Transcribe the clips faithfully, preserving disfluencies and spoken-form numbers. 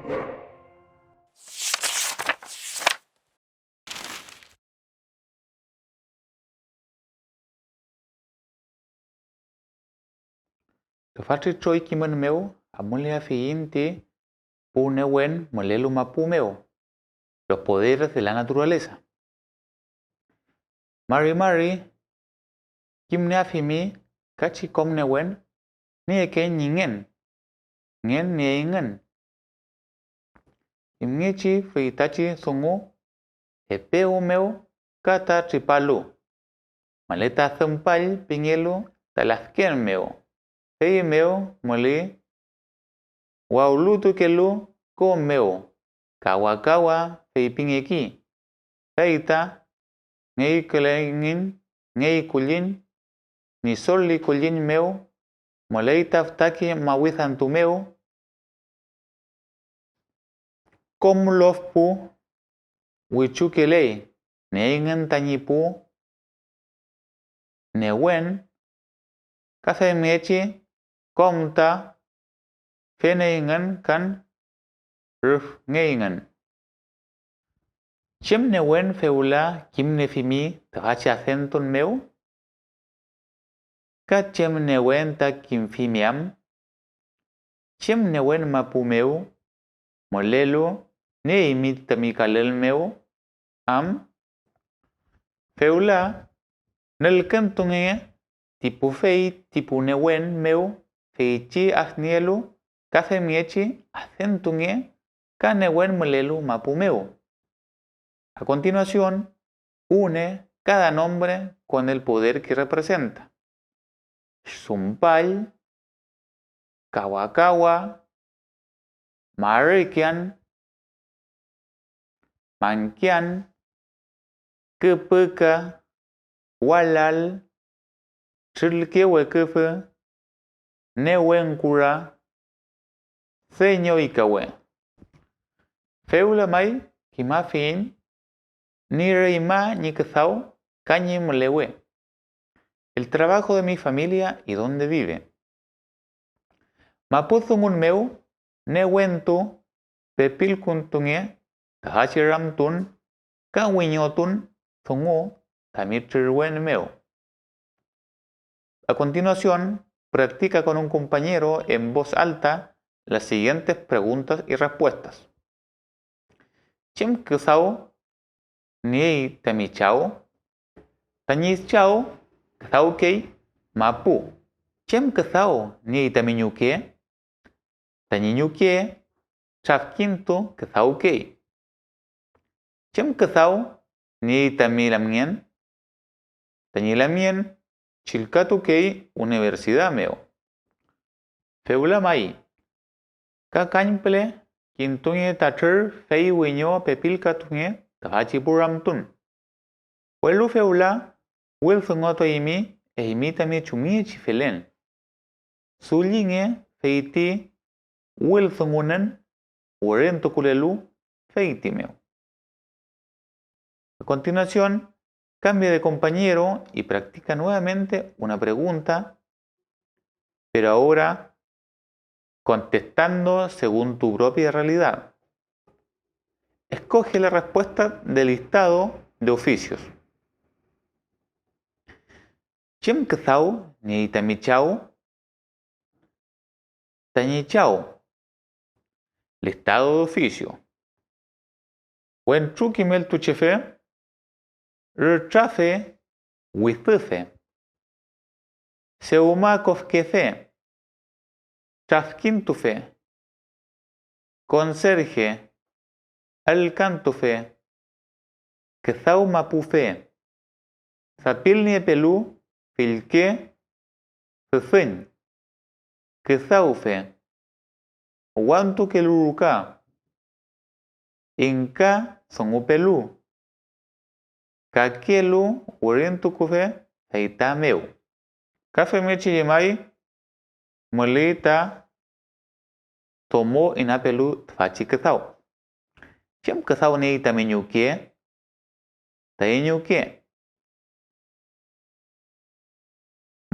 Tüfachi troy kimün mew amuleafiyiñ ti pu newen mülelu mapu mew, los poderes de la naturaleza. Mari mari kimnieafimi kachi kom newen niekey ñi ngen, ngen nieyngün. Femngechi feytachi dungu epew mew ka ta tripalu, müley ta Dümpall pingelu ta lafken mew, feymew müley wawlutukelu ko mew, kawakawa feypingeki, fey ta ngeykuleyngün ngey kulliñ, ñi solli kulliñ mew müley ta fütake mawidantu mew, kom lof pu wichukeley, nieyngün tañi pu newen, ka femngechi kom ta feneyngün kan rüfngeyngün. ¿Chem newen fewla kimniefimi tüfachi adentun mew? ¿Ka chem newen ta kimfimi am? ¿Chem newen mapu mew mülelu nieymi tami kalül mew am? Fewla nülkentunge ti pufey ti pu newen mew feychi adnielu, ka femngechi adentunge ka newen mülelu mapu mew. A continuación, une cada nombre con el poder que representa. Sumpall, kawakawa, marükian, mangkian, küpüka, walal, trülke weküfü, newen kura, deñoy kawe. Fewla may kimafiyiñ ni reyma ñi küdaw ka ñi mülewe. El trabajo de mi familia y dónde vive. Mapudungun mew newentu pepilkontunge tüfachi ramtun ka wiñotun dungu tami trürwen mew. A continuación, practica con un compañero en voz alta las siguientes preguntas y respuestas. ¿Chem küdaw niey tami chaw? Tañi chaw küdawkey mapu. ¿Chem küdaw niey tami ñuke? Tañi ñuke trafkintu küdawkey. ¿Chem küdaw niey tami lamngen? Tañi lamngen chillkatukey universidad mew. Fewla may, ka kañpüle kintunge ta trür fey wiño pepilkatunge tüfachi pu ramtun. Welu fewla wüldungutuaymi eymi tami chumngechi felen. Dullinge feyti wüldungunen wirintukulelu feyti mew. A continuación, cambia de compañero y practica nuevamente una pregunta, pero ahora contestando según tu propia realidad. Escoge la respuesta del listado de oficios. ¿Chem küdaw niey tami chaw? Tañi chaw. Listado de oficio. Wentru kimeltuchefe, rütrafe, widüfe, dewma kofkefe, trafkintufe, konserje, allkantufe, küdawmapufe, dapilniepelu fillke, füfüñ, küdawfe, wantukelu ruka, ingka dungupelu, kakelu wirintukufe fey ta mew. Ka femngechi llemay, müley ta domo inapelu tüfachi küdaw. ¿Chem küdaw niey tami ñuke? Tañi ñuke.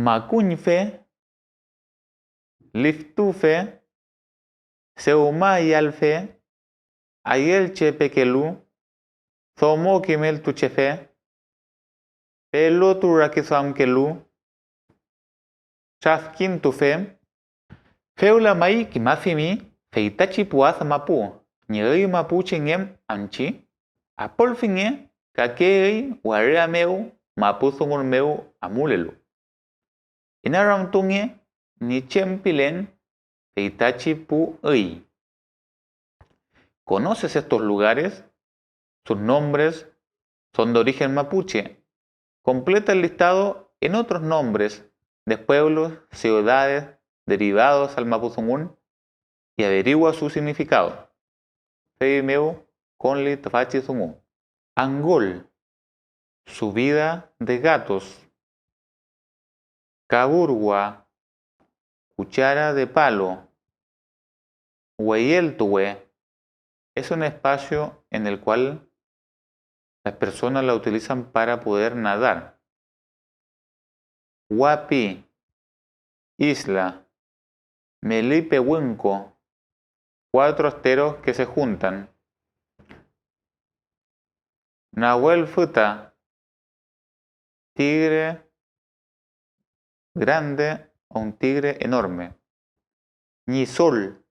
Makuñfe, liftufe, dewmayalfe, ayülchepekelu, domo kimeltuchefe, pelotu rakiduamkelu, trafkintufe. Fewla may kimafimi feytachi pu ad mapu ñi üy mapuchengem amchi, apolfinge kake üy waria mew mapu dungun mew amulelu. Inaramtunge ñi chem pilen feytachi pu üy. ¿Conoces estos lugares? Sus nombres son de origen mapuche. Completa el listado en otros nombres de pueblos, ciudades derivados al mapudungun y averigua su significado. Feymew konli tüfachi dungu. Angol, subida de gatos. Kaburwa, cuchara de palo. Weyeltuwe, es un espacio en el cual las personas la utilizan para poder nadar. Wapi, isla. Meli pewünko, cuatro esteros que se juntan. Nahuel füta, tigre grande o un tigre enorme. Ñi sol,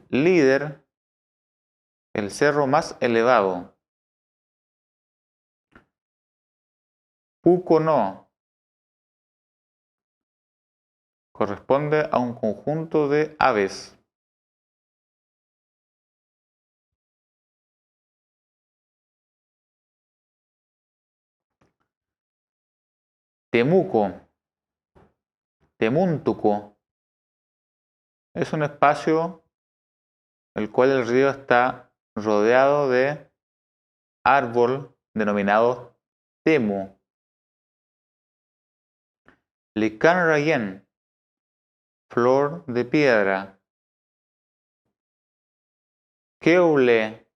líder, el cerro más elevado. Pukono, corresponde a un conjunto de aves. Temuko, Temuntuko, es un espacio el cual el río está rodeado de árbol denominado temu. Likan rayen, flor de piedra. Kewle,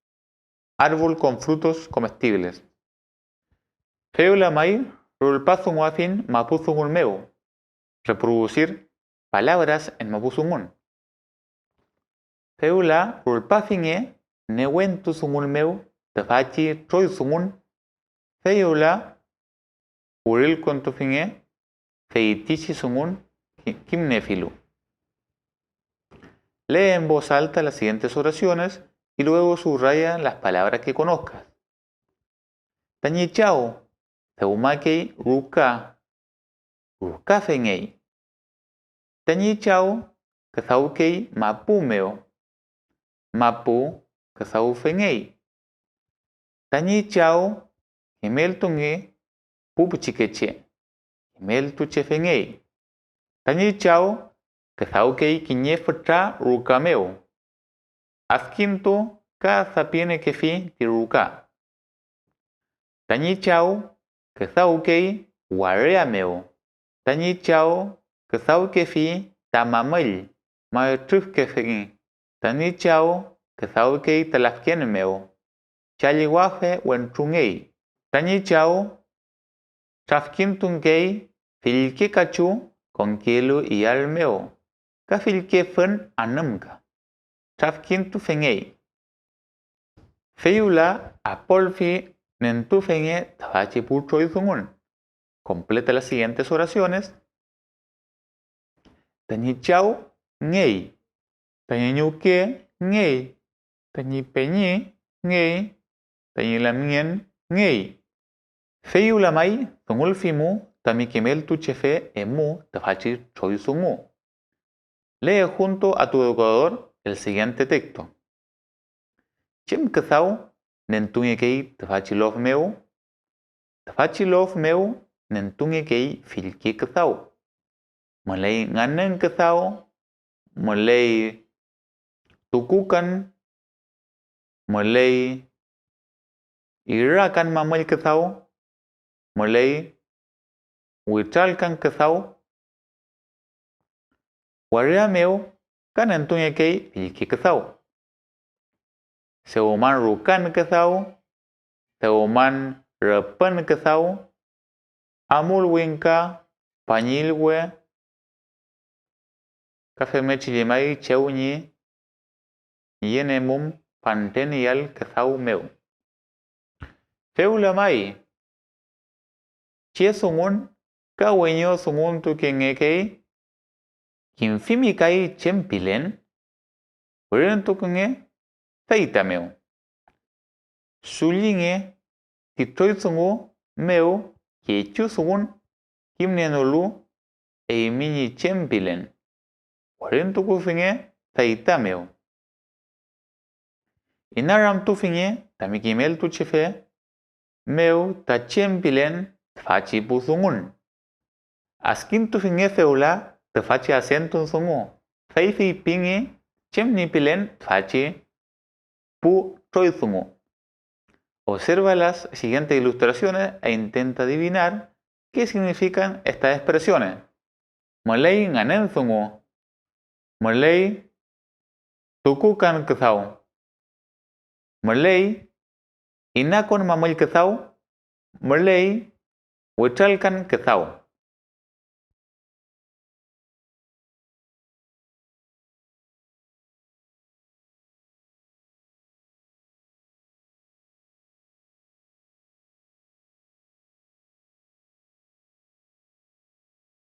árbol con frutos comestibles. Fewla may rulpadunguafiñ mapudungun mew, reproducir palabras en mapudungun. Fewla rulpafinge newentu dungun mew tüfachi troy dungun, fey wüla wirilkontufinge feytichi dungun ki-, kimniefilu. Lee en voz alta las siguientes oraciones y luego subraya las palabras que conozcas. Tañi chaw dewmakey ruka, rukafengey. Tañi chaw küdawkey mapu mew, mapu küdawfengey. Tañi chaw kimeltungey pu pichikeche, kimeltuchefengey. Tañi chaw küdawkey kiñe fütra ruka mew. Adkintu ka dapienekefi ti ruka. Tañi chaw küdawkey waria mew. Tañi chaw küdawkefi ta mamüll, maytrüfkefi. Tañi chaw küdawkey ta lafken mew, challwafe wentrungey. Tañi chaw trafkintungkey fillke kachu konkelu iyal mew ka fillke fün anümka. Trafkintufengey. Fey wüla apolfi nentufenge tüfachi pu troy dungun. Completa las siguientes oraciones. Tañi chaw ngey, tañi ñuke ngey, tañi peñi ngey, tañi lamngen ngey. Fey wüla may dungulfimu tami kimeltuchefe emu tüfachi troy dungu. Lee junto a tu educador el siguiente texto. ¿Chem küdaw nentungekey tüfachi lof mew? Tüfachi lof mew nentungekey fillke küdaw. Müley nganün küdaw, müley tukukan, müley irakan mamüll küdaw, müley witralkan küdaw. Waria mew ka nentungekey fillke küdaw. Dewman rukan küdaw, dewman rüpün küdaw, amul wingka, pañillwe, ka femngechi llemay chew ñi yenemum fantren iyael küdaw mew. Fewla may, che dungun ka weñodungungekey, kimfimi kay chem pilen, wirintukunge feyta mew. Dullinge ti troy dungu mew kechu dungun kimnienolu eymi ñi chem pilen, wirintukufinge feyta mew. Inaramtufinge tami kimeltuchefe mew ta chem pilen tüfachi pu dungun. Adkintufinge fewla tüfachi acentun dungu, fey feypinge chem ñi pilen tüfachi pu troy dungu. Observa las siguientes ilustraciones e intenta adivinar qué significan estas expresiones. Müley nganen dungu. Müley tukukan küdaw. Müley inakon mamüll küdaw. Müley witralkan küdaw.